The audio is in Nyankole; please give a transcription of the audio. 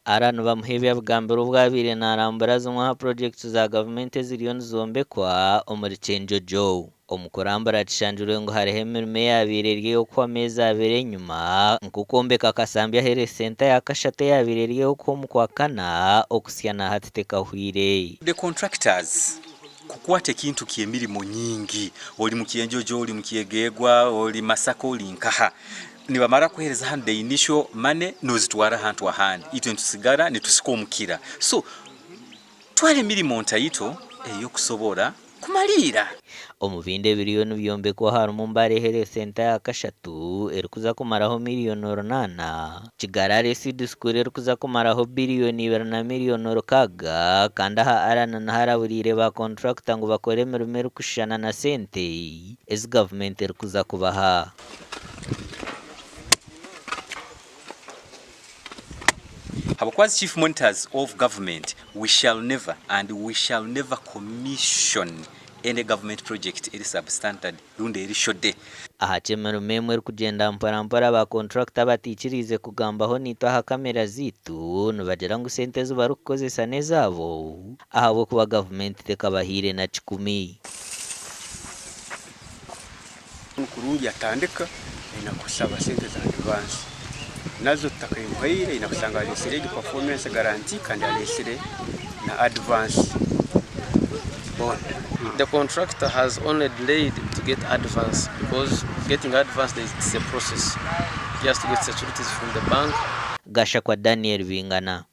Allan Bamuha ebi abigambire obu abaire narambura zimwe aha purogyekiti za gavumenti eziriyo nizombekwa omuri Kyenjojo. Omu kurambura kishangirwe ngu hariho emirimo eyabaire eri ey'okuhwa ameezi abiri enyima nk'okwombeka Kasambya Health Centre eya kashatu eyabaire eri ey'okuhwa omu Kwakana okuhitsya na hati tekahwire. The contractors kukwata ekintu ky'emirimo nyingi ori mu Kyenjojo, ori mu Kyegegwa, ori Masaka, ori nkaha nibamara kuhereza hanu the initial money nozitwara ahantu ahandi itwe nitusigara nitusika omukira so twara emirimo ntaito eyokusobora kumariira. Omu bindi ebiriyo nibyombekwa harimu Mbale Health Centre ya kashatu erikuza kumaraho miriyoni runaana, Kigarara Seed School erikuza kumaraho biriyoni ibiri na miriyoni rukaaga kandi aha Allan niho araburiire ba kontrakita ngu bakore emirimo erikushushana na sente ezi gavumenti erikuza kubaha. Habwokuba as chief monitors of government we shall never and we shall never commission any government project eri substandard rundi eri shoddy. Aha ky'emirimo emwe erikugyenda mpora mpora ba kontrakita abataikiriize kugambaho naitwe aha kamera zaitu nibagira ngu sente ezi barikukozesa n'ezaabo ahabw'okuba gavumenti tekabahaire na kikumi. Kurungi yatandika aine kushaba sente za advance nazo tutakazimuhaire aine kushanga aretsire egi performance guarantee kandi aretsire na advance bond. The contractor has only delayed to get advance because getting advance it's a process he has to get securities from the bank. Gashakwa Daniel Bingana.